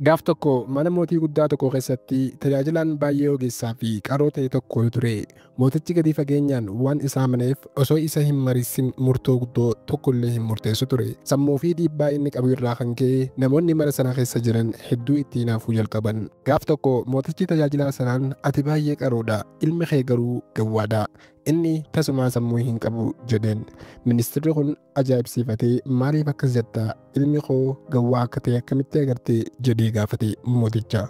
Gaaf tokko mana mootii guddaa tokko keessatti tajaajilaan baay'ee ogeessaa fi qaroo ta'e tokko ture. Mootichi gadi fageenyaan waan isa amaneef osoo isa hin mariisin murtoo guddoo tokkollee hin murteessu ture. Sammuu fi dhiibbaa inni qabu irraa kan ka'e namoonni mana sana keessa jiran hedduu itti hinaafuu jalqaban. Gaaf tokko mootichi tajaajilaa sanaan, "Ati baay'ee qaroodha, ilmi kee garuu gowwaadha. Inni tasumaa sammuu hin qabu," jedheen. Ministirri kun ajaa'ibsiifatee, "Maaliif akkas jetta? Ilmi koo gowwaa akka ta'e akkamitti agarte?" jedhee gaafate mooticha.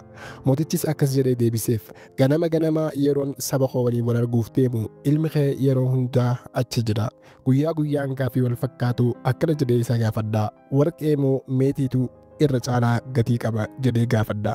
Mootichis akkas jedhee deebiseef: "Ganama ganama yeroon saba koo waliin wal arguuf deemu ilmi kee yeroo hundaa achi jira. Guyyaa guyyaan gaaffii wal fakkaatu akkana jedhee isa gaafadha: 'Warqee moo meetiitu irra caalaa gatii qaba?' jedhee gaafadha.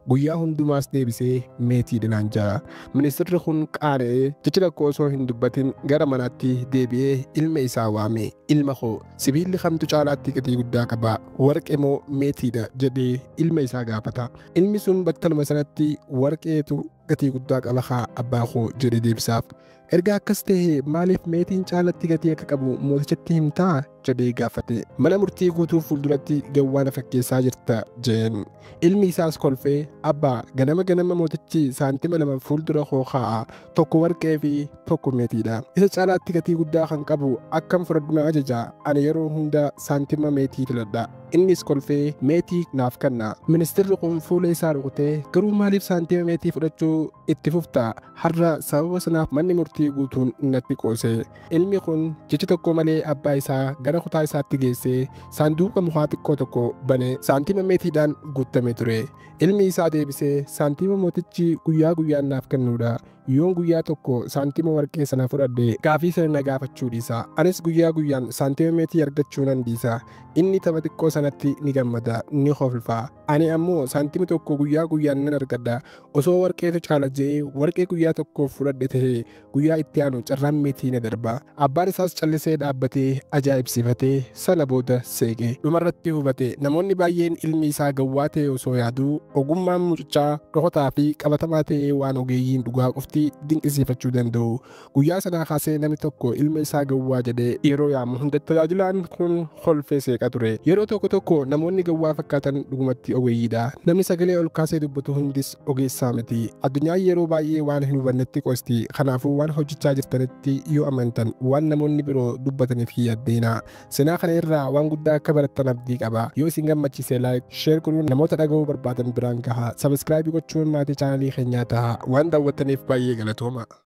Guyyaa hundumaas deebisee meetiidha naan jedha." Ministirri kun qaana'ee jecha tokko osoo hin dubbatin gara manaatti deebi'ee ilma isaa waame. "Ilma koo, sibiilli kamtu caalaatti gatii guddaa qaba? Warqee moo meetiidha?" jedhee ilma isaa gaafata. Ilmi sun battaluma sanatti, "Warqeetu gatii guddaa qaba haa, abbaa koo," jedhee deebisaaf. "Erga akkas ta'e maaliif meetiin caalatti gatii akka qabu mootichatti himtaa?" jedhee gaafate. "Mana murtii guutuu fuulduratti gowwaa na fakkeessaa jirta," jeen. Ilmi isaas kolfee, "Abbaa, ganama ganama mootichi saantima 2 fuuldura koo kaa'a. Tokko warqee fi tokko meetiidha. Isa caalaatti gatii guddaa kan qabu akkam fudhadhu na ajaja. Ani yeroo hunda saantima meetii filadha. Innis kolfee meetii naaf kenna." Ministirri kun fuula isaa rukutee, "Garuu maaliif saantima meetii fudhachuu itti fufta? Har'a sababa sanaaf manni murtii guutuun natti qoose." Ilmi kun jecha tokko malee abbaa isaa gara kutaa isaatti geessee saanduqa mukaa xiqqoo tokko bane. Saantima meetiidhaan guutame ture. Ilmi isaa deebisee, "Saantima mootichi guyyaa guyyaan naaf kennuudha. Yoon guyyaa tokko saantima warqee sana fudhadhe gaafii sana na gaafachuu dhiisa. Anis guyyaa guyyaan saantima meetii argachuu nan dhiisa. Inni tapha xiqqoo sanatti ni gammada, ni kolfa. Ani ammoo saantima tokko guyyaa guyyaan nan argadha. Osoo warqeetu caala jedhee warqee guyyaa tokko fudhadhe ta'ee guyyaa itti aanu carraan meetii na darba." Abbaan isaas callisee dhaabbatee ajaa'ibsiifatee sana booda seeqe. Dhumarratti hubate. Namoonni baay'een ilmi isaa gowwaa ta'e osoo yaaduu, ogummaan mucichaa dhokataa fi qabatamaa ta'ee waan ogeeyyiin dhugaa qofti dinqisiifachuu danda'u. Guyyaa sanaa kaasee namni tokko ilma isaa gowwaa jedhee yeroo yaamu hunda tajaajilaan kun kolfee seeqa ture. Yeroo tokko tokko namoonni gowwaa fakkaatan dhugumatti ogeeyyiidha. Namni sagalee ol kaasee dubbatu hundis ogeessaa miti. Addunyaan yeroo baay'ee waan hin hubannetti qosti. Kanaafuu waan hojjechaa jirtanitti yoo amantan waan namoonni biroo dubbataniif hin yaaddeenaa. Seenaa kana irraa waan guddaa akka barattan abdii qaba. Yoo isin gammachiise like, share godhuun namoota dhaga'uu barbaadan biraan gaha. Subscribe gochuun maatii chaanalii keenyaa ta'a. Waan daawwattaniif baay'ee galatooma.